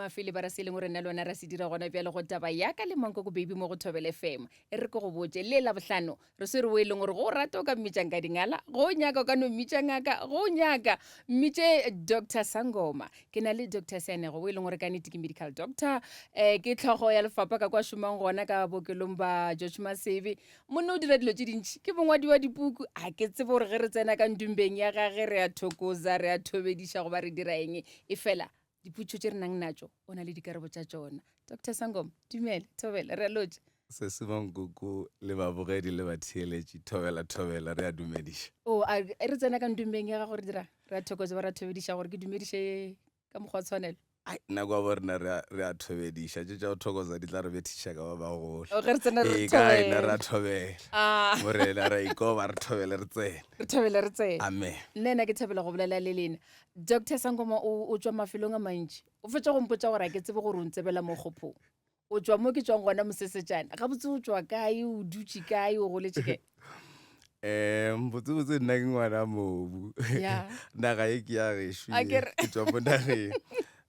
Mafele ba ra se e leng gore nna le wena ra se dira gona bjale go taba ya ka le Mankoko Baby mo go Thobela FM. E re ke go botše, le Labohlano re swere o e leng gore go o rata o ka mmitša Nkadingala, go o nyaka o ka no mmitša ngaka, go o nyaka mmitše Doctor Sangoma. Ke na le Doctor Seanego o e leng gore ka nnete ke medical doctor, eh, ke tlhogo ya lefapha ka kwa šomang gona ka bookelong ba George Masebe. Monna o dira dilo tše dintši, ke mongwadi wa dipuku. A ke tsebe gore ge re tsena ka ndumbeng ya gage re a thokoza, re a thobediša goba re dira eng, efela dipotšišo tše re nang natšo o na le dikarabo tša tšona. Doctor Sangoma, dumela, thobela, re a lotša. Sesi Mankoko le babogedi le batheeletši, thobela, thobela, re a dumediša. O, a re tsena ka ndumbeng ya gago re dira, re a thokoza ba re a thobediša gore ke dumediše ka mokgwa wa tshwanelo. Ai, nna kwa bo rena re a, re a thobediša. Tše tša go thokoza di tla re bethiša ka ba bagolo. O, ge re tsena re Ee, ka gae nna thobela. re a thobela. Ah. Morena, re a ikoba, re thobele, re tsene. Re thobele, re tsene. Amen. Nna ena ke thabela go bolela le lena. Doctor Sangoma, o, o tšwa mafelong a mantši. O fetša go mpotša gore a ke tsebe gore o ntsebela mo kgophong. O tšwa mo ke tšwang gona mosesetšane. Gabotse o tšwa kae, o dutše kae, o goletše kae? Um botsebotse nna ke ngwana mobu. Yeah. Naga ye ke ya gešo A ye. ke re. Ke tšwa mo nageng.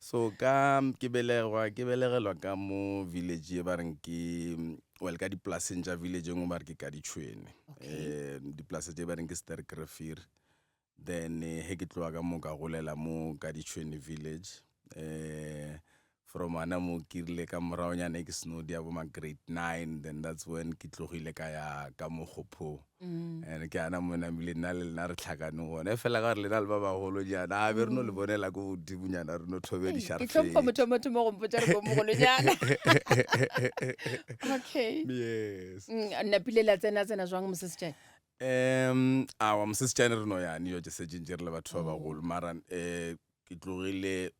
So ka ke belegwa ke belegelwa ka mo village ye ba reng ke well ka dipolaseng tša village e nngwe ba re ke ka Ditšhwene. Okay. Um dipolase tše ba reng ke Sterkrivier. Then he ke tloga ka mo ka golela mo ka Ditšhwene village. Um from hana mo ke rile ka moragonyana ke seno dia bo ma grade 9 then that's when ke tlogile ka ya ka mo Kgophong. And ke ana mo namile nna le lena re tlhakane gona. E fela ka gore lena le ba bagolo nyana, a be re no le bonela ko godimo nyana re no thobediša Ke re hlompha fetše. motho wa mathomo go mpotša re ko mogolonyana. Okay. Yes. Napile la tsena tsena jwang mosesejane? Um awa mosesejane re no yane jo tše setse ntše re le batho ba bagolo mara um ke tlogile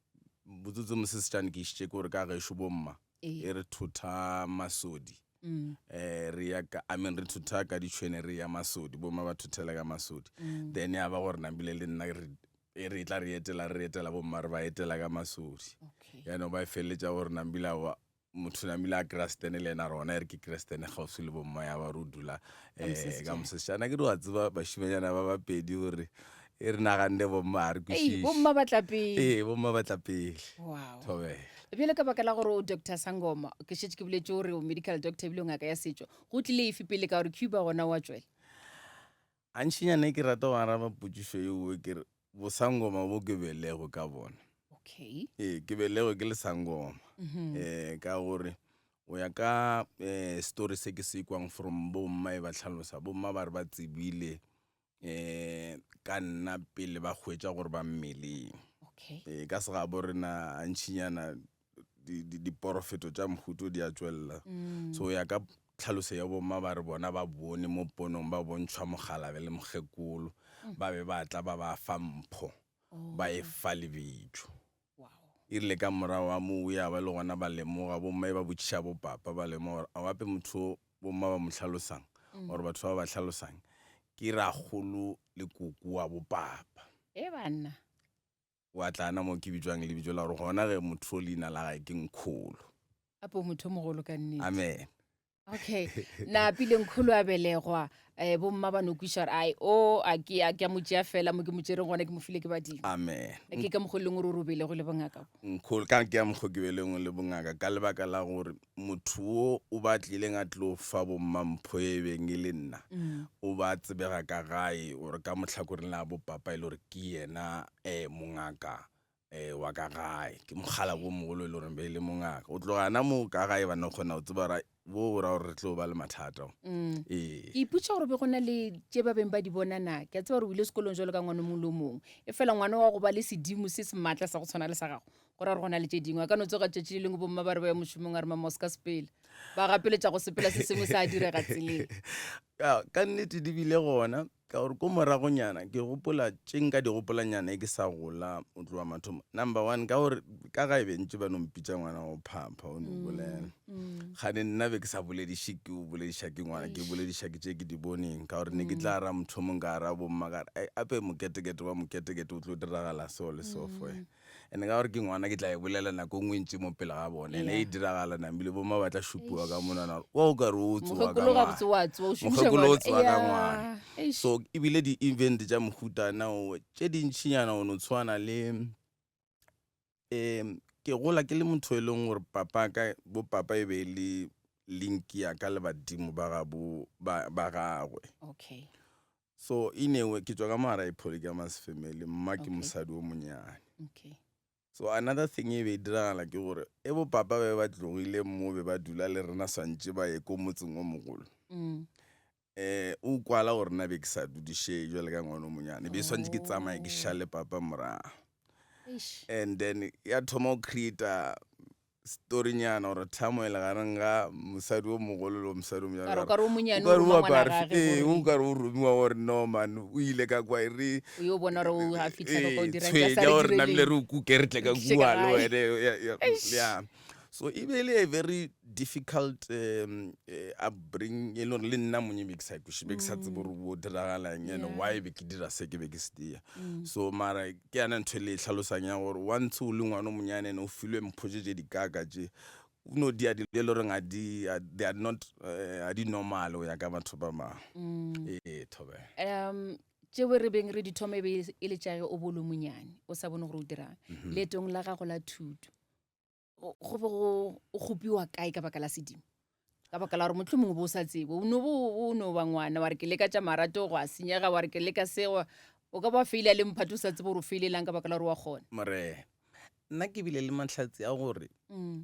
botsotse mosesejane ke išitše ke gore ka gešo bomma e re thotha masodi um re ya ka I mean re thotha ka ditšhwene re ya masodi bomma ba thothela ka masodi then ya ba gore nambile le nna re e re tla re etela re etela bomma re ba etela ka masodi yaanong ba e feleletša gore nambile aowa motho namile a kristene le ena rona e re ke kristene kgauswi le bomma ya ba re o dula um ka mosešana ke re wa tseba bašimanyana ba bapedi gore e re naganne bomma ga re kwešiše bomma ba tla pele ee bomma ba tla pele wow thobela bjale ka baka la gore o doctor sangoma ke šetše ke boletše gore o medical doctor ebile o ngaka ya setšo go tlile efe pele ka gore cuba gona wa tšwela Gantšinyana ke rata go araba potšišo yeo ke re bosangoma bo ke belegwe ka bona. Okay. Ee, ke belegwe ke le sangoma. Mm ka gore o ya ka um story se ke se kwang from bomma e ba tlhalosa, bomma ba re ba tsebile um ka nna pele ba hwetša gore ba mmeleng. Okay. Ee, ka segabo rena gantšinyana diporofeto tša mohuto di a tšwelela mm. so ya ka tlhaloso ya bomma ba re bona ba bone mo ponong ba bontšhwa mogalabe le mokgekolo mm. ba be ba tla ba ba fa mpho oh. ba e fa lebitso e rile ka morago wa moo ya ba le gona ba lemoga bomma e ba botšiša bopapa ba lemoga gore a wape motho bomma ba mo tlhalosang mm. or batho ba ba tlhalosang ke ragolo le koko wa bopapa e banna Wa tla na mo ke bitšwang lebitso la gore gona ge motho leina la gae ke Nkholo. Apo motho mogolo ka nnete. Amen. Okay. Na pile Nkholo a belegwa eh bomma ba no kwiša gore ai o a ke a ke a mo tšea fela mo ke mo tšereng gona ke mo file ke badimo. Amen. Ke ka mokgwa e leng gore o robele go le bongaka. Nkholo ka ke ya mokgwa ke beleng le bongaka ka lebaka la gore motho wo o ba tlileng a tlo fa bomma mpho e beng e le nna mm. o ba tsebega ka gae gore ka mohlakoreng la bopapa e le gore ke yena um mongaka um wa ka gae ke mogala bo mogolo e le goreng be e le mongaka o tlogana mo ka gae ba no kgona go tseba gore bo o ra gore re tlo ba le mathata mm. ee ke ipotša gore be go na le tše ba beng ba di bona na ke a tseba gore o ile sekolong jalo ka ngwana mongwe le o mongwe e fela ngwana wa go ba le sedimo se se maatla sa go tshwana le sa gago Go ra gore go na le tše dingwe. A ka no tsoga tšatši le lengwe bomma ba re ba ya mošomong a re mama o se ka sepela. Ba gapeletša go sepela se sengwe sa direga tseleng. Ka, ka nnete di bile gona ka gore ko moragonyana ke gopola tše nka di gopolanyana e ke sa gola o tloga mathomo. Number one ka gore ka gae be ntše ba no mpitša ngwana wa go phapha o no bolela. Kgane nna be ke sa bolediše ke o bolediša ke ngwana ke bolediša ke tše ke di boneng ka gore ne ke tla ra motho mongwe ka ra bomma ka re ape moketekete wa moketekete o tlo diragala so le so for wena. And ka gore ke ngwana ke tla e bolela nako nngwe ntse mo pele ga bone ene e diragala namile bomma ba tla šupiwa ka monwana gore wa o ka re o tsoa ka Mokgekolo gabotse wa tsoa, o šomiša mokgekolo o ngwana. tsoa ka Yeah. ngwana Eish. so ebile di-event tša mohutana o tše dintšhinyana o no tshwana le um Ke gola ke le motho e leng gore papa ka bo papa e be e le link ya ka le badimo ba gabo ba ba gagwe. Okay. So anyway ke tšwa ka mo gare a polygamous family, mma ke Okay. mosadi o monyane. Okay. So another thing e be e diragala ke gore e bo papa ba be ba tlogile mo be ba dula le rena swantše ba ye ko motseng o mogolo. Eh o kwala gore nna be ke sa dudiše jwale ka ngwana o monyane be swantše ke tsamaye ke šale papa morago. Eish. And then ya thoma go create-a storynyana gore turmoil gareng ga mosadi o mogolo le mosadi o monyane. Ka re o ka re o monyane O o ka re roma o apare- ngwana gage ee, gore- o ka re o romiwa gore no man o ile ka kwa e re O yo bona gore o a fitlha ka kwa o ee, dirang, ka sa tshwenya re gore namile direleng. re o kuke re tle ka Re tliše kua ka le gae. wene ya- ya- Eish. ya. So e be e le a very difficult um upbringing e le gore le nna monye be ke sa kweše be ke sa tsebe gore bo diragalang and Yeah. why be ke dira se ke be ke se dira. So mara ke yana ntho e le e tlhalosang ya gore once o le ngwana o monyane and o filwe mpho tše tše dikaka tše o no dia dilo e le goreng ga di they are not ga di normal go ya ka batho ba bangwe. Ee, thobela. Um tšeo re beng re di thoma e be e le tša ge o bo le monyane o sa bone gore o dirang. Leetong la gago la thuto go go be go o kgopiwa kae ka baka la sedimo ka baka la gore motlho mongwe bo o sa tsebe o no bo o no ba ngwana wa re ke leka tša marato go a senyega wa re ke leka se wa- o ka ba feila le mphato o sa tsebe gore o feilelang ka baka la gore wa kgona Morena, nna ke bile le mahlatse a gore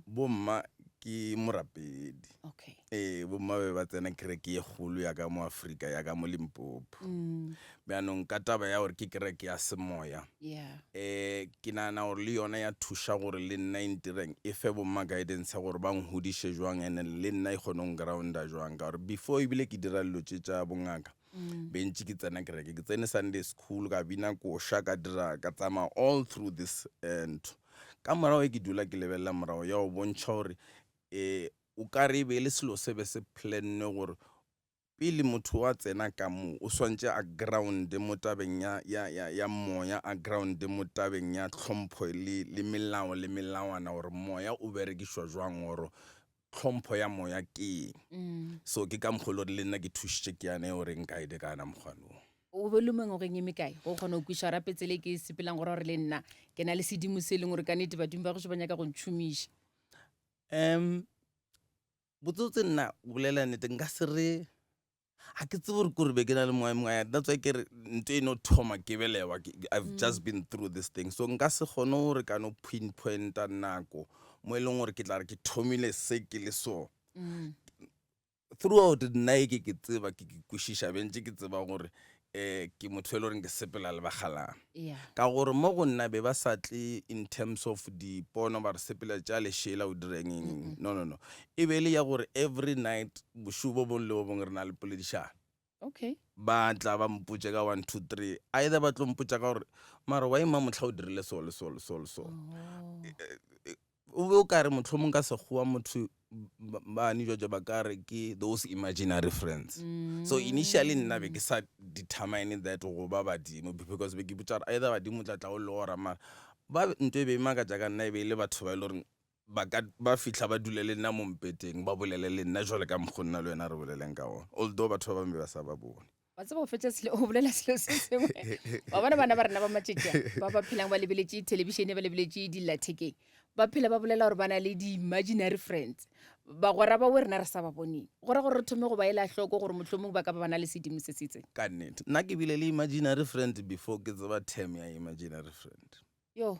bomma ke morapedi. Okay. Ee, bomma be ba tsena kereke ye kgolo ya ka mo Afrika, ya ka mo Limpopo. Bjanong ka taba ya gore ke kereke ya semoya, Yeah. eh ke nagana gore le yona ya thuša gore le nna e ntireng e fe bomma guidance ya gore ba nghodiše jwang and then le nna e kgone go ngrounda jwang ka gore before ebile ke dira dilo tše tša bongaka be ntše ke tsena kereke ke tsene Sunday school ka bina koša ka dira ka tsamaya all through this eh, ntho ka morago e ke dula ke lebelela morago ya go bontšha gore um o ka re e be e le selo se be se plannwe gore pele motho a tsena ka mo o swantše a grounde mo tabeng ya, ya, ya, ya moya a grounde mo tabeng ya tlhompho le, le melao le melawana gore moya o berekišwa jwang gore tlhompho ya moya ke eng. So ke ka mokgwa e le gore le nna ke thušitše ke yane gore nkaide ka yona mokgwane wo. O be le mengwageng e mekae go kgona go kwiša gore ape tsela e ke e sepelang go ra gore le nna ke na le sedimo se e leng gore ka nnete badimo ba gešo ba nyaka go ntšhomiša? Um botsotse nna go bolela nnete nka se re ga ke tsebe gore kore be ke na le moya mongwe that's why ke re nto e no thoma ke belewa I've just been through this thing so nka se kgone gore ka no pinpointa nako mo e leng gore ke tla re ke thomile se ke le so throughout nna e ke ke tseba ke ke kwešiša bentše ke tseba gore um ke motho e le goreng ke sepela le bakgalana Yeah. ka gore mo go nna be ba sa tle in terms of dipono ba re sepela tša lešela o direng eng eng. no no no e be e le ya gore every night bošego bo bongwe le bo bongwe re na le poledišano Okay. ba tla ba mpotše ka 1 2 3 either ba tlo mpotša ka gore mara wa ima motlha o dirile so le so le so le so Oh. O be o ka re mohlomong ka Sekgowa motho bane jwa ba ka re ke those imaginary friends. So initially nna be ke sa determine that go ba badimo because be ke ipotša gore either badimo o tla tla o lora mara ba ntho e be e makatša ka nna e be e le batho ba e le goreng ba ka ba fihla ba dule le nna mo mpeteng ba bolele le nna jwale ka mokgo nna le wena re boleleng ka gona although batho ba bangwe be ba sa ba bone. Wa tseba o fetša selo o bolela selo se sengwe wa bona bana ba rena ba matšatši a ba ba phelang ba lebeletše thelebišene ba lebeletše dillathekeng ba phela ba bolela gore ba na le di-imaginary friends bagwera ba we rena re sa ba boneng go ra gore re thome go ba ela hloko gore mohlomong ba ka ba ba na le sedimo se se itseng. Ka nnete nna ke bile le imaginary friend before ke tseba term ya imaginary friend. Yo.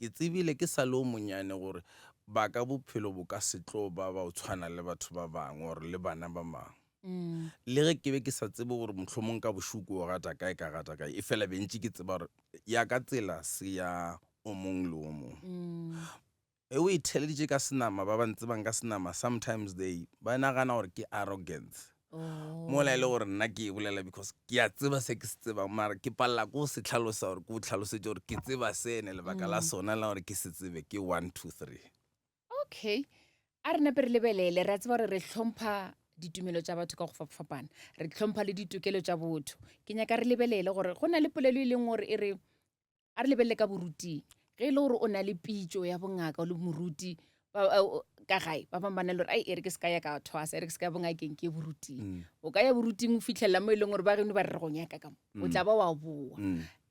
Ke tsebile ke sa le o monyane gore ba ka bophelo bo ka se tlo ba ba o tshwana le batho ba bangwe or le bana ba bangwe. Le ge ke be ke sa tsebe gore mohlomong ka bošego ke o gata kae ka gata kae, efela be ntše ke tseba gore ya ka tsela se ya o mong le o mong. Ge o e theeleditše ka senama, ba ba ntsebang ka senama sometimes they ba nagana gore ke arrogance. Mola e le gore nna ke e bolela because ke a tseba se ke se tsebang mara ke palela ko se tlhalosa gore ke o tlhalosetše gore ke tseba se ene lebaka la sona la gore ke se tsebe ke 1 2 3. Okay, a re nape re lebelele, re a tseba gore re hlompha ditumelo tša batho ka go fapafapana, re hlompha le ditokelo tša botho. Ke nyaka re lebelele gore go na le polelo e leng gore e re A re lebelele ka boruting. Ge e le gore o na le pitšo ya bongaka o le moruti ka gae, ba bangwe ba na le gore ai e re ke se ka ya ka thwasa, e re ke se ka ya bongakeng ke ye boruting. O ka ya boruting o fitlhelela mo e leng gore ba geno ba re re go nyaka ka mo, o tla ba wa boa.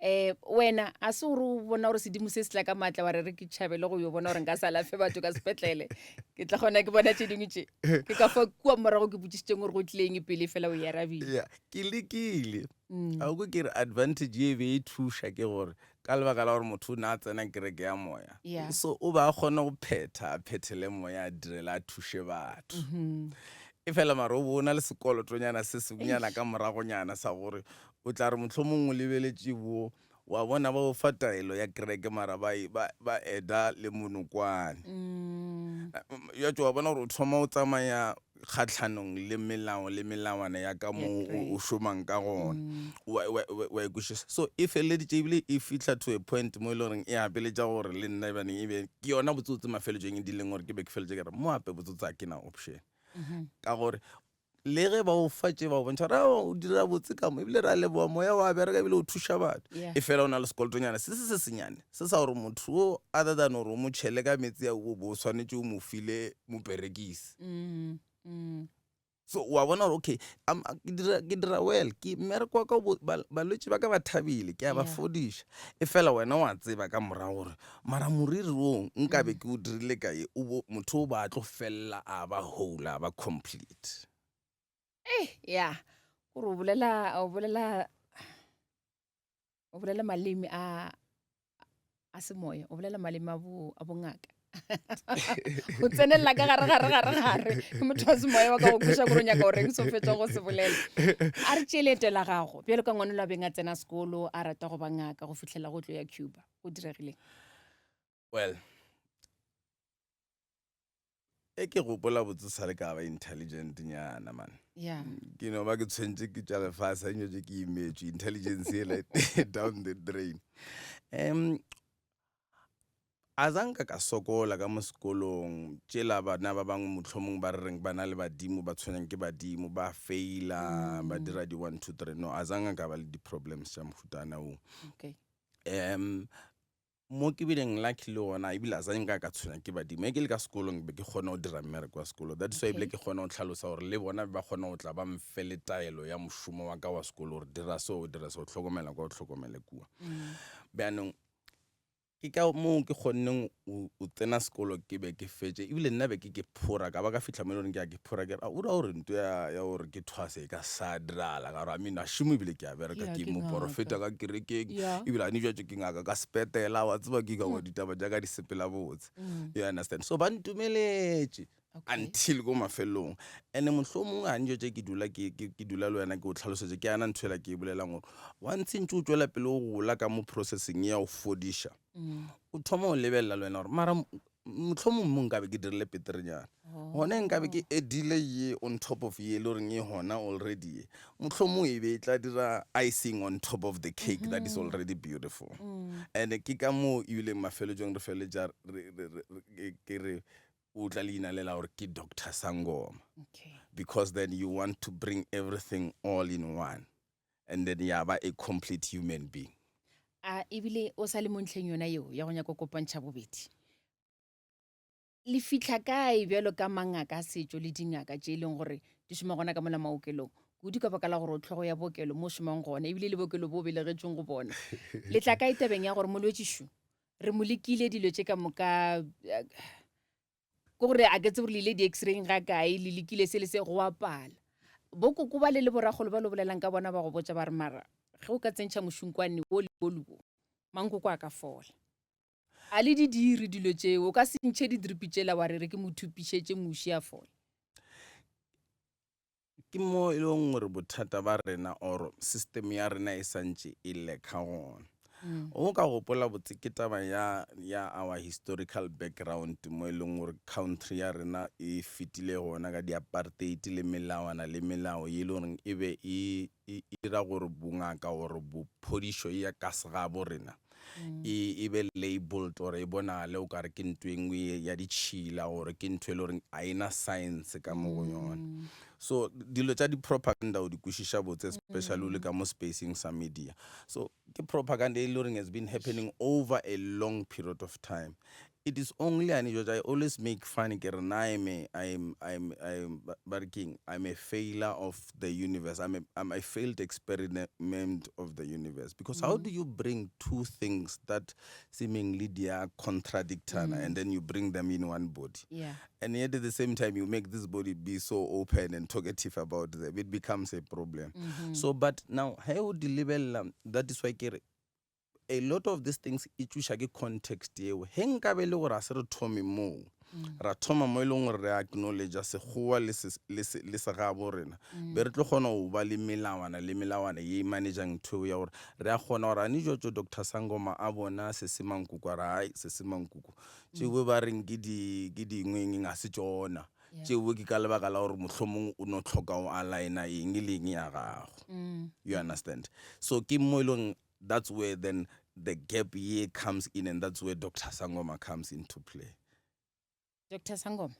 Um wena a se gore o bona gore sedimo se se tla ka maatla wa re re ke tšhabele go yo bona gore nka sa alafe batho ka sepetlele ke tla gona ke bona tše dingwe tše ke ka fa kua morago ke botšišitšeng gore go tlileng pele fela o e arabile yeah ke lekile a o ke re advantage ye be e thuša ke gore ka lebaka la gore motho o ne a tsena kereke ya moya Yeah. so o ba a kgona go phetha a phethele moya a direle a thuše batho e fela mara o bo o na le sekolotonyana se sengwenyana ka moragonyana sa gore o tla re mohlomong o lebeletše bo wa bona ba o fa taelo ya kereke mara ba e- ba ba eda le monokwane ya tšo wa bona gore o thoma o tsamaya kgatlhanong le melao le melawana ya ka moo o šomang ka gona wa e kwešiša so e feleleditše ebile e fihla to a point mo e le goreng e apeletša gore le nna ebaneng e be ke yona botsotse mafeletšong e dileng gore ke be ke feletše ke re mo ape botsotse a ke na option ka gore le ge ba o fa tše ba o bontšha gore o dira botse ka mo ebile re a leboa moya wa bereka ebile o thuša batho e fela o na le sekolotonyana se se se senyane se sa gore motho o other than gore o mo tšhele ka metsi a o bo o swanetše o mo file moperekisi Mm, mm. so wa bona gore okay ke dira, ke dira well ke mmereko wa ka balwetši ba ka ba thabile ke a ba fodiša e fela wena wa tseba ka morago gore mara moriri oo nkabe ke o dirile ka ye o bo motho o ba tlo felela a ba whole a ba complete Eh, ya gore o bolela o bolela o bolela maleme a a semoya o bolela maleme a bo a bongaka o tsenelela ka gare gare gare gare ke motho wa semoya wa ka go kweša gore o nyaka o reng se o fetsa go se bolela a re tšee leeto la gago bjalo ka ngwane lo a beng a tsena sekolo a rata go ba ngaka go fitlhela go tlo ya Cuba go diregileng well E ke gopola botse sa le ka ba intelligent nyana man. Yeah. Ke no ba ke tshwentse ke tša lefase a nyotse ke imetswe intelligence ele down the drain. Um a zanka ka sokola ka mo sekolong tšela bana ba bangwe mohlomong ba re reng ba na le badimo ba tshwenyang ke badimo ba faila ba dira di 1 2 3 no a zanka ka ba le di-problems tša mohutana wo Okay. um Mo ke bileng lucky le gona ebile a sa nka ka tshwenya ke badimo e ke le ka sekolong be ke kgona go dira mmereko wa sekolo that's why ebile ke kgona go tlhalosa gore le bona ba kgona go tla ba mfe le taelo ya mošomo wa ka wa sekolo gore dira so o dira so o hlokomela kwa o hlokomele kua bjanong ke ka moo ke kgonneng o tsena sekolo ke be ke fetše ebile nna be ke ke phora ka ba ka fihla mo e le goreng ke ya ke phora ke re o ra gore nto ya ya gore ke thwase e ka sa dirala ka gore I mean a šomo ebile ke a bereka Ya, ke ke ngaka. moporofeta ka kerekeng Ya. ebile a ne jwatše ke ngaka ka sepetela wa tseba ke ka gore ditaba tša ka di sepela botse you understand so ba ntumeletše Okay. until ko mafelong and mohlomongwe ga ntše tše ke dula ke ke- ke dula le wena ke o tlhalosetše ke yana ntho ela ke e bolelang gore once ntse o tšwela pele o gola ka mo processing ya go fodiša o thoma o lebelela le wena gore mara mohlomong mo nkabe ke dirile peterenyana gone nkabe ke edile ye on top of ye e le goreng e gona already ye mohlomong e be e tla dira icing on top of the cake that is already beautiful and ke ka moo ebileng mafeletšong re feleletša ke re o tla leina le la gore ke Doctor Sangoma Okay. because then you want to bring everything all in one and then ya ba a complete human being. A ebile o sa le mo ntlheng yona yeo ya go nyaka go kopantšha bobedi. Le fihla kae bjalo ka mangaka a setšo le dingaka tše e leng gore di šoma gona ka mola maokelong kudu ka baka la gore o tlhogo ya bookelo mo o šomang gona ebile le bookelo bo o belegetšweng go bona. Le tla kae tabeng ya gore molwetši šo re mo lekile dilo tše ka moka eh, Ke gore a ke tsebe gore le ile di-x-raying ga kae, le lekile se le se, go a pala. Bokoko bale le borakgolo ba lo bolelang ka bona ba go botša ba re mara ge o ka tsentšha mošunkwane wo le wo le wo, mankoko a ka fola. A le di dire dilo tšeo, o ka se ntšhe di-drip tšela wa re re ke mo thupišetše muši a fole. Ke mo e leng gore bothata ba rena or system ya rena e santše e lacka gona. O ka gopola botse ke taba ya ya our historical background mo e leng gore country ya rena e fetile gona ka di-apartheid le melawana le melao ye e le goreng e be e e dira gore bongaka or bophodišo ya ka segabo rena e e be labeled or e bonagale o kare ke ntho e nngwe ya ditšhila or ke ntho e le goreng a e na science ka mo go yona. So dilo tša di-propaganda o di kwešiša botse especially o le ka mo spacing sa media. So ke propaganda e le goreng has been happening over a long period of time. It is only ane George, I always make fun ke re na I'm a, I'm, I'm, I'm, ba re keng, I'm a failure of the universe. I'm a, I'm a failed experiment of the universe. Because how do you bring two things that seemingly they are contradictana and then you bring them in one body? Yeah. And yet at the same time you make this body be so open and talkative about them. It becomes a problem. So, but now, ha o di lebelela, that is why ke re, a lot of these things e tšoša ke context yeo. He nkabe e le gore a se re thome moo, ra thoma mo e leng gore re acknowledge Sekgowa le se, le se, le segabo rena, be re tlo kgona go ba le melawana le melawana ye e managang ntho eo ya gore re a kgona gore ane jotso Doctor Sangoma a bona se se mankuku a re hai se se mankuku tšeo ba reng ke di, ke dingwe eng ga se tšona. Tšeo ke ka lebaka la gore mohlomong o no hloka go aligna eng le eng ya gago. You understand? So ke mo e leng that's where then the gap ye comes in and that's where Doctor Sangoma comes into play. Doctor Sangoma,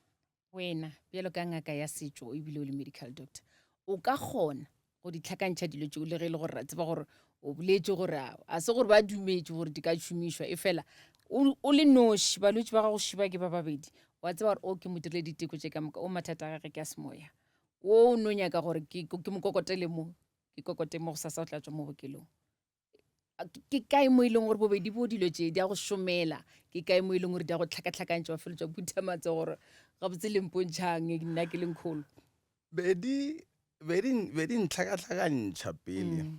wena bjalo ka ngaka ya setšo ebile o le medical doctor, o ka kgona go di tlhakantšha dilo tšeo le ge e le gore ra tseba gore o boletše gore a se gore ba dumetše gore di ka šomišwa, e fela o le noši balwetši ba gago šiba ke ba babedi, wa tseba gore o ke mo dirile diteko tše ka moka, o mathata a gage ke a semoya, o o no nyaka gore ke mo kokotele mo, ke kokote mo gosasa o tla tšwa mo bookelong. Ke kae mo e leng gore bobedi bo dilo tše di a go šomela, ke kae mo e leng gore di a go tlhakatlhakantšha wa feletša phutha matsogo gore gabotse le mpontšhang nna ke leng kgolo? Be di, be di, be di ntlhakatlhakantšha pele.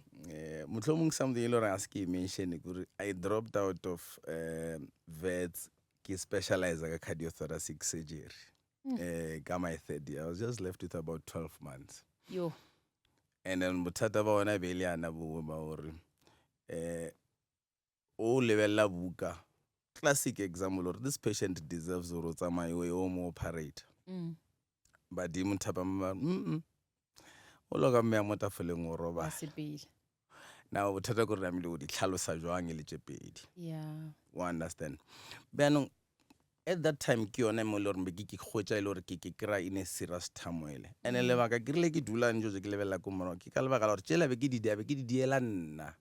Mohlomong something e le gore ga se ke e mention kore I dropped out of vets, ke specialize ka cardiothoracic surgery. Ka my third year, I was just left with about 12 months. Yo. And then bothata ba bona be le yana bongwe ba gore o lebelela buka, classic example gore this patient deserves gore o tsamaye o ye o mo operate. Badimo thapama ba re, mm-mm, o loka mme ya mo tafoleng o robala. Sepele. Now bothata ke gore namile o di tlhalosa jwang e le tše pedi. Yeah. O understand. Bjanong at that time ke yone mo e le gore be ke ke hwetša e le gore ke ke kry-a in a serious turmoil. And lebaka ke rile ke dula ntšo ke lebelela ko morago ke ka lebaka la gore tšela be ke di dia be ke di diela nna.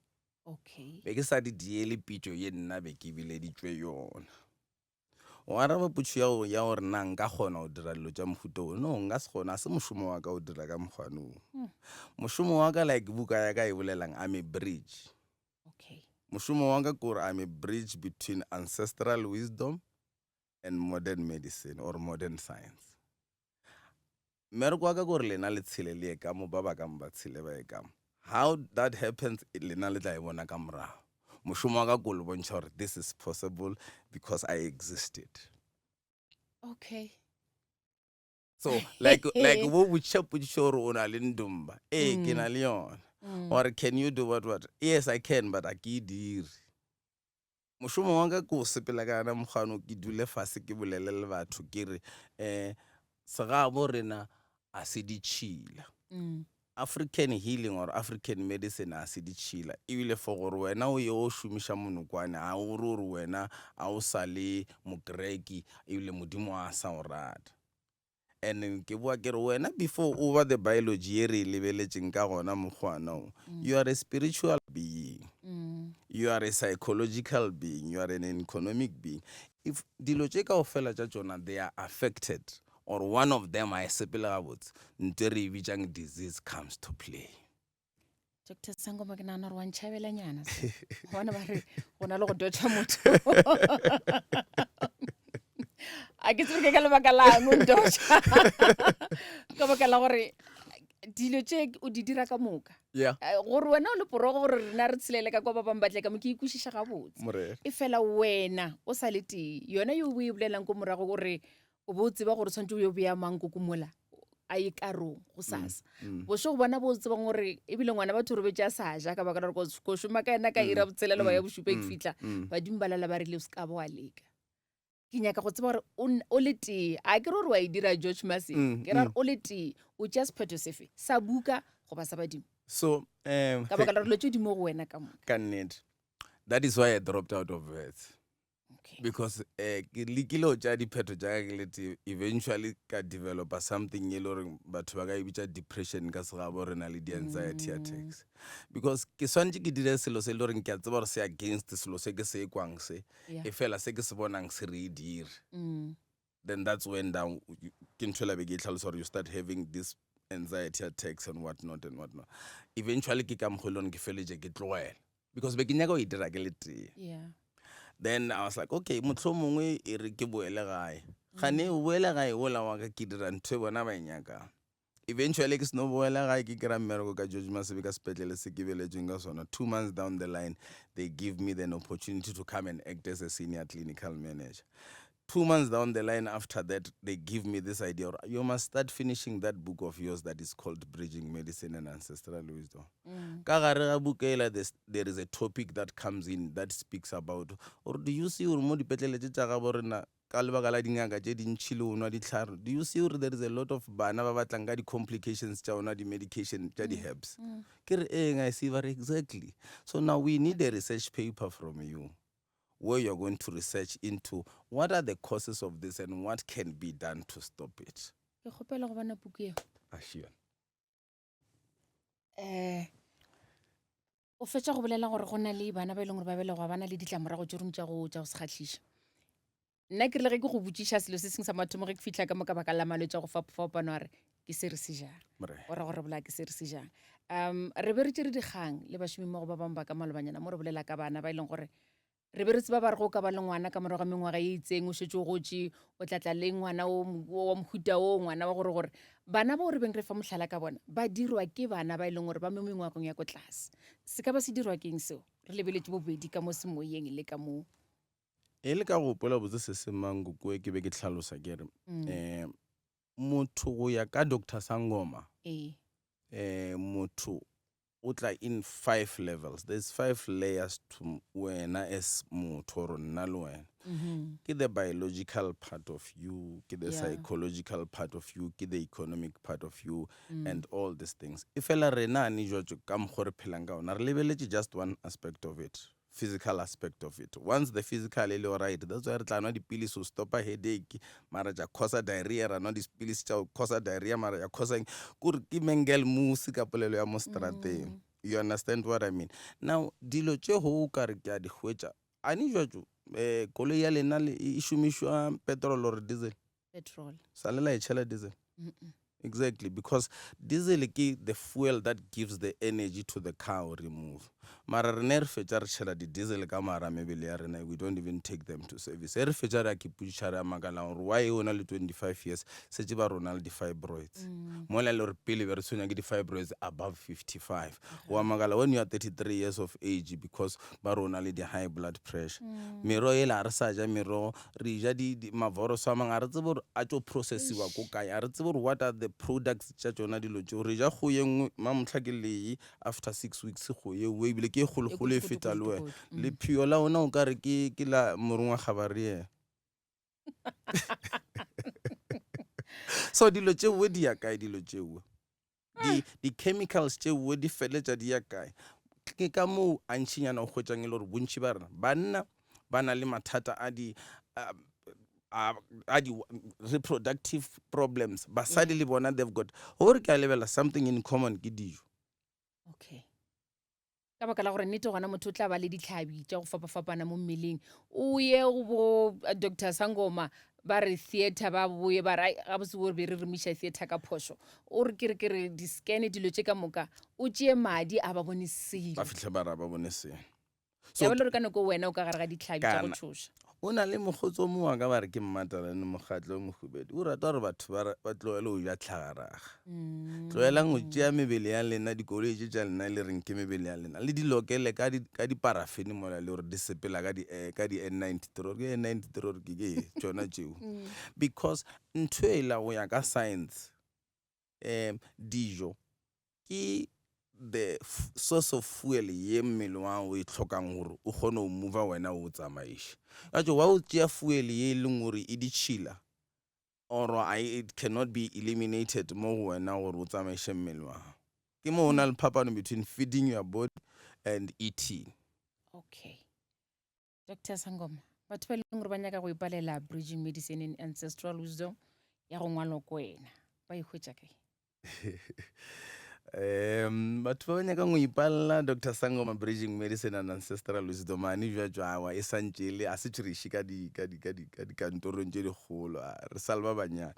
Okay. Be ke sa di diele pitšo ye nna be ke bileditšwe yona. O araba potšo ya go ya gore na nka kgona go dira dilo tša mohuta wo? No, nka se kgone. A se mošomo wa ka go dira ka mokgwane wo. Mošomo wa ka like buka ya ka e bolelang, I'm a bridge. Okay. Mošomo wa ka ke gore I'm a bridge between ancestral wisdom and modern medicine or modern science. Mmereko wa ka ke gore lena le tshele le ye ka mo, ba ba ka mo ba tshele ba ye ka mo. How that happens, lena le tla e bona ka morago. Mošomo wa ka ke go le bontšha gore this is possible because I existed. Okay. So, like, like bo botšiša potšišo gore o na le ndumba. Ee, ke na le yona. Or can you do what, what? Yes, I can, but a ke e dire. Mošomo wa ka ke go sepela ka yona mokgwano, ke dule fase ke bolele le batho ke re um segabo rena a se ditšhila. African healing or African medicine a se ditšhila, ebile for gore wena o ye o šomiša monokwane ga o re gore wena a o sa le mokereki ebile Modimo a sa o rata. And ke boa ke re wena before o ba the biology ye re e lebeletšeng ka gona mokgwana o, you are a spiritual being, you are a psychological being, you are an economic being. If dilo tše kaofela tša tšona they are affected or one of them ha e sepele gabotse, ntho e re e bitšang disease comes to play. Doctor Sangoma, ke nagana gore wa ntšhabelanyana se. Gobane ba re go na le go dotšha motho. A ke tsebe ke ka lebaka lang o ntotšha. Ka baka la gore dilo tše o di dira ka moka. Yeah. Gore wena o le porogo gore rena re tshelele ka kwa ba bangwe ba tle ka mo, ke ikwešiša gabotse. Morena. E fela wena o sa le tee, yona yo o e bolelang ko morago gore o bo o tseba gore o tshwanetse o yo bea mankoko mola a ye karong go sasa. Bošego bona bo o tsebang gore ebile ngwana batho o robetše a sa ja ka baka la gore ko šoma ka yena ka ira botshelela ba ya bošupa e fihla, badimo ba lala ba rile o se ka ba wa leka. Ke nyaka go tseba gore o le tee, a ke re gore wa e dira George Mase, ke ra gore o le tee o tšea sephetho sefe, sa buka goba sa badimo? So, ka baka la gore dilo tše di mo go wena ka moka. Ka nnete. That is why I dropped out of vets. Okay. Because eh ke lekile go tšea diphetho tša ka ke le tee, eventually ka developa something e le gore batho ba ka e bitša depression ka segabo rena le di-anxiety attacks. Because ke swantše ke dire selo se e le goreng ke a tseba gore se against selo se ke se kwang se, e fela se ke se bonang se re e dire. Then that's when down ke ntho e la be ke e tlhalosa gore you start having this anxiety attacks and what not and what not. Eventually ke ka mokgwa e le gore ke feletše ke tlogela because be ke nyaka go e dira ke le tee. Then I was like, okay, mohlomongwe e re ke boele gae. Gane o boele gae ola wa ka ke dira ntho e bona ba e nyakang. Eventually ke seno boela gae ke kry-a mmereko ka George Masebe ka sepetlele se ke beletšweng ka sona. 2 months down the line, they give me an opportunity to come and act as a senior clinical manager. 2 months down the line after that, they give me this idea, you must start finishing that book of yours that is called Bridging Medicine and Ancestral Wisdom. Ka gare ga buka ela, there is a topic that comes in that speaks about, or do you see gore mo dipetlele tše tša gabo rena ka lebaka la dingaka tše dintšhi le go nwa dihlare, do you see gore there is a lot of bana ba batlang ka di-complications tša go nwa di-medication tša di-herbs? Ke re eng, I see ba re exactly. So now we need a research paper from you where you're going to research into what are the causes of this and what can be done to stop it. Ke kgopela go bona puku eo. Ashion. O fetša go bolela gore go na le bana ba e leng gore ba belegwa ba na le ditlamorago tše dingwe tša go se kgahliša. Nna ke rile ge ke go botšiša selo se sengwe sa mathomo ge ke fihla ka mo ka baka la malwetse a go fapafapano, a re ke se re se jang. Ora gore bolaya ke se re se jang. Re be re tšere dikgang le bašomimmogo ba bangwe ba ka malobanyana mo re bolela ka bana ba e leng gore re be re tseba ba re go ka ba le ngwana ka morago ga mengwaga e itseng o šetše o gotše o tla tla le ngwana wa mohuta o ngwana wa gore gore bana bao re beng re fa mohlala ka bona ba dirwa ke bana ba e leng gore ba mo mengwagong ya ko tlase. Se ka ba se dirwa keng seo? Re lebeletše bobedi ka mo semoyeng le ka mo E le ka go gopola botse se se mang kokoe ke be ke tlhalosa ke re motho go ya ka Dr Sangoma, motho o tla in five levels. There's five layers to wena as motho or nna le wena. Ke the biological part of you, ke the psychological part of you, ke the economic part of you and all these things. E fela rena ane jwatso ka mokgwa re phelang ka ona, re lebeletše just one aspect of it, physical aspect of it. Once the physical e le right, that's why re tla nwa dipilisi go stopa headache, mara tša causa diarrhea, ra nwa dipilisi tša go causa diarrhea, mara ya causa eng, kore ke mengel musi ka polelo ya mo strateng. You understand what I mean? Now dilo tše go o ka re ke a di hwetša ane jwatso, koloi ya lena e šomišwa petrol or diesel? Petrol. Sa le la e tšhela diesel? Exactly, because diesel ke the fuel that gives the energy to the car or remove. Mara re ne re fetša re tšhela di-diesel ka mara mebele ya rena, we don't even take them to service. E re fetša re a kepodiša re a makala gore why o na le 25 years setse ba rona le di-fibroids. Mola le gore pele be re tshwenya ke di-fibroids above 55. Wa makala when you are 33 years of age because ba rona le di-high blood pressure. Merogo ela ga re sa ja merogo, re ja mavoroso a mangwe, ga re tsebe gore a tšo processiwa ko kae, ga re tsebe gore what are the products tša tšona dilo tšeo. Re ja kgo ye nngwe mamohla ke lee, after 6 weeks kgo ye nngwe ebile ke e kgolokgolo e feta le wena. Lephio la ona o ka re ke la morongwa Gabariele. So dilo tšeo di ya kae? Dilo tšeo di-chemicals tšeo di feletša di ya kae? Ke ka moo a ntšhinyana o hwetšang e le gore bontši ba rena banna ba na le mathata a di a di reproductive problems, basadi le bona they've got gore ke a lebela something in common ke dijo. Okay, ka baka la gore nnete gona motho o tla ba le ditlhabi tša go fapafapana mo mmeleng, o ye go bo Dr Sangoma ba re theatre, ba boye ba re gabotse bo be re remiša theatre ka phošo, o re ke re di-scan dilo tše ka moka, o tšee madi a ba bone selo. Ba fitlhe ba ra ba bone selo. Ya ba le gore ka nako wena o ka gare ga ditlhabi tša go tšhoša. O na le mokgotsi o mongwe wa ka ba re ke Mmatalane Mokgatlo o Mohubedi, o rata gore batho ba tlogele go ja tlhagaraga. Tlogelang go tšea mebele ya lena, dikoloi tše tša lena le reng ke mebele ya lena, le di lokele ka diparafene mola le gore di sepela ka di N93 or ke N93 or ke tšona tšeo. Because ntho ela go ya ka science, dijo ke the source of fuel ye mmele wa o e tlhokang gore o kgone go mova wena o tsamaiše. Ka tšo wa o tšea fuel ye e leng gore e ditšhila or it cannot be eliminated mo go wena gore o tsamaiše mmele wa gago. Ke mo go na le phapano between feeding your body and eating. Okay, Dr Sangoma, batho Batho ba e leng gore ba nyaka go ipalela Bridging Medicine and Ancestral Wisdom ya go ngwalwa ko wena, ba e hwetša kae? Um batho ba ba nyakang go ipalela Doctor Sangoma Bridging Medicine and Ancestral Wisdom ane bja tšwawa e santše e le a se tšhiriše ka di ka di ka di ka dikantorong tše dikgolo a re sa le ba banyane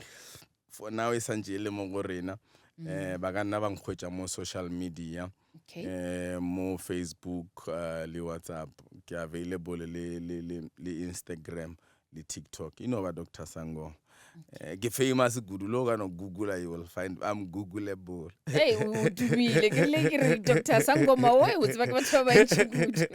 for now e santše e le mo go rena um ba ka nna ba nkgwetša mo social media Okay. eh mo Facebook uh, le WhatsApp ke available le le le, le Instagram le TikTok e no ba Doctor Sangoma eh, ke famous kudu le o ka no google you will find I'm googleable Hey, o o tumile ke rile ke re Doctor Sangoma oe o tseba ke batho ba bantši kudu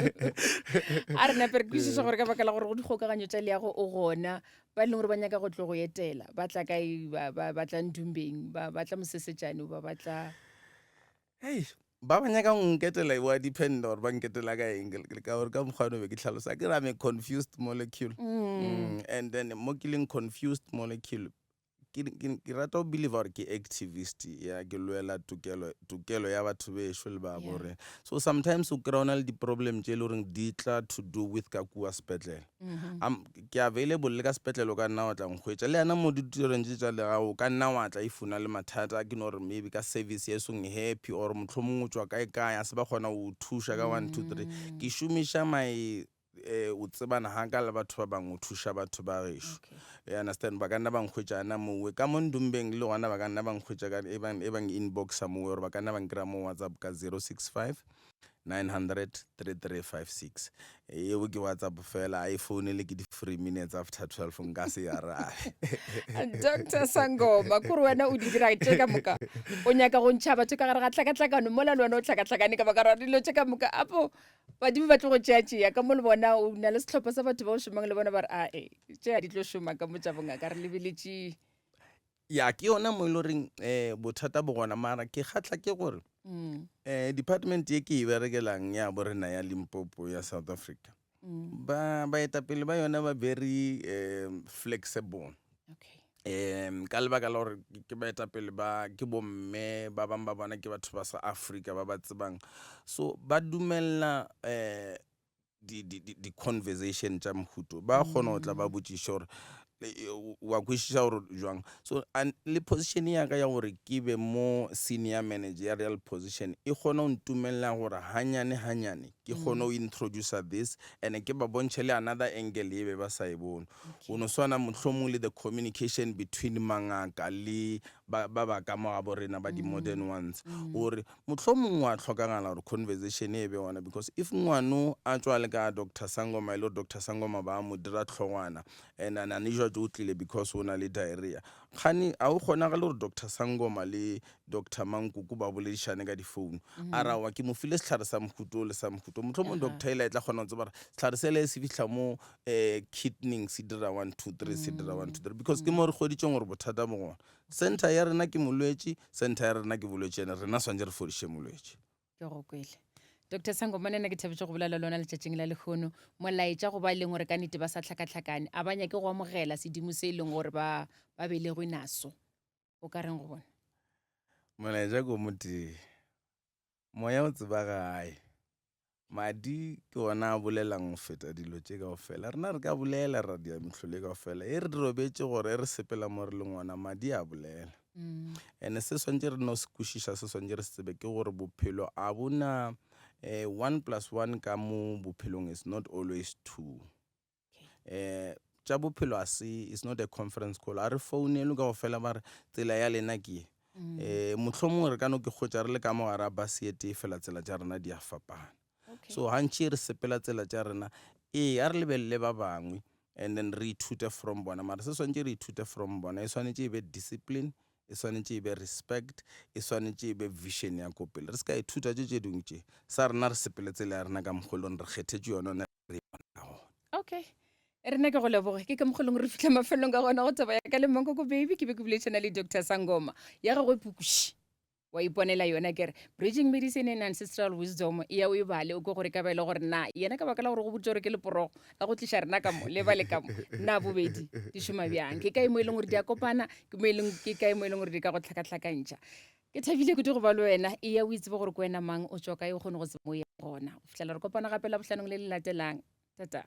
a re nape re kwešiša gore ka baka la gore go dikgokaganyo tša leago o gona ba e leng gore ba nyaka go tlo go etela ba tla kae ba ba- ba tla Ndumbeng ba ba tla Mosesetšane ba ba tla Hei, ba ba nyakang go nketela wa dependa gore ba nketela ka eng ka gore ka mokgwa no be ke tlhalosa ke re I'm a confused molecule mm. and then mo ke leng confused molecule ke, ke, ke rata go believe gore ke activist ya ke lwela tokelo tokelo ya batho bešo le ba yeah. borena so sometimes o kry-a o na le di-problem tše e le goreng di tla to do with ka kua sepetlele Mm-hmm. Ke available le ka sepetlele o ka nna wa tla nkgwetša le yana mo ditirong tše tša legago o ka nna wa tla if o na le mathata ke no gore maybe ka service ye song happy or mohlomongwe o tšwa kae kae a se ba kgona go thuša ka 1 2 3 mm. ke šomiša my eh o tsebana ga ka le batho ba bangwe o thuša batho ba gešo you understand ba ka nna ba nkgwetša ana mowe ka mo ndumbeng le gona ba ka nna ba nkgwetša ka e bang e bang inboxa mowe or ba ka nna ba nkry-a mo whatsapp ka 065 900 3356 yeo ke whatsapp fela a e founele ke di-free minutes after 12 nka se arabe Doctor Sangoma kore wena o di dira tše ka moka o nyaka go ntšha batho ka gare ga tlhakatlhakano mola le wena o tlhakatlhakane ka baka la dilo tše ka moka apo badimo ba tlo go tšeatšea ka mo le bona o na le sehlopha sa batho ba o šomang le bona ba re ae tše a di tlo šoma ka mo tša bongaka re lebeletše Ya, ke yona mo e le goreng um bothata bo gona mara ke kgatlha ke gore um department ye ke e berekelang ya borena ya Limpopo ya South Africa ba baetapele ba yona ba very um flexible Okay. um ka lebaka la gore ke baetapele ba ke bomme ba bangwe ba bona ke batho ba sa Afrika ba ba tsebang so ba dumelela um di-conversation tša mohuto ba kgona go tla ba botšiša gore wa kwešiša gore jwang so le position ya ka ya gore ke be mo senior managerial position e kgona go ntumelela gore hanyane hanyane ke kgone go introducer this and ke ba bontšhe le another angle ye be ba sa e bone go no swana mohlomong le the communication between mangaka le ba ba ka mo ga borena ba di-modern ones gore Mohlomong wa hlokagala gore conversation e be gona because if ngwano a tšwa le ka Doctor Sangoma e le gore Doctor Sangoma ba mo dira hlogwana and a ne jwatše o tlile because o na le diarrhea kgane a o kgonagale gore Doctor Sangoma le Doctor Mankuku ba boledišane ka di-phone a ra wa ke mo file sehlare sa mohuto o le sa mohuto mohlomong doctor ela e tla kgona go tseba gore sehlare sele se fihla mo um kidney se dira 1 2 3 se dira 1 2 3 because ke mo re hweditšeng gore bothata bo gona Center ya rena ke molwetši, center ya rena ke bolwetši ene rena swantše re fodiše molwetši. Ke go kwele. Doctor Sangoma nna ke thabetše go bolela le lona letšatšing la lehono. Molaetša go ba e leng gore ka nnete ba sa hlakahlakane, a ba nyake go amogela sedimo se e leng gore ba ba belegwe naso. O ka reng go bona? Molaetša ke o motee. Moya o tseba gae. Madi ke ona a bolelang go feta dilo tše kaofela. Rena re ka bolela ra dia mehlolo e kaofela. E re di robetše gore e re sepela mo re leng gona, madi a bolela. And se swantše re no se kwešiša, se swantše re se tsebe ke gore bophelo a bo na one plus one ka mo bophelong is not always two. um tša bophelo a se it's not a conference call a re founelwe ka go fela ba re tsela ya lena ke ye um mohlomongwe re ka no ke kgotša re le ka mo gare a bus ye tee fela tsela tša rena di a fapana so gantši re sepela tsela tša rena ee a re lebelele ba bangwe and then re ithute from bona mara se swantše re ithute from bona e swanetše e be discipline e swanetše e be respect e swanetše e be vision ya ko pele re se ka ithuta tše tše dingwe tše sa rena re sepele tsela ya rena ka mokgwa e leng re kgethetše yona re yona ka gona. Okay. E rena ke go leboge ke ka mokgolong re fitlha mafelong ka gona go taba ya ka le mankoko baby ke be ke boledišana le Doctor Sangoma ya gagwe pukuši wa iponela yona ke re Bridging Medicine and Ancestral Wisdom e ya o e bale o ke gore ka ba e le gore na yena ka baka la gore go botse gore ke leporogo la go tliša rena ka mo le ba le ka mo na bobedi di šoma bjang ke kae mo e leng gore di a kopana ke mo e leng ke kae mo e leng gore di ka go tlhakatlhakantšha Ke thabile kudu go ba le wena. Eya o itsebe gore ke wena mang, o tšwa kae, o kgone go tseba mo o yang gona. Go fihlela re kopana gape Labohlanong le le latelang. Tata.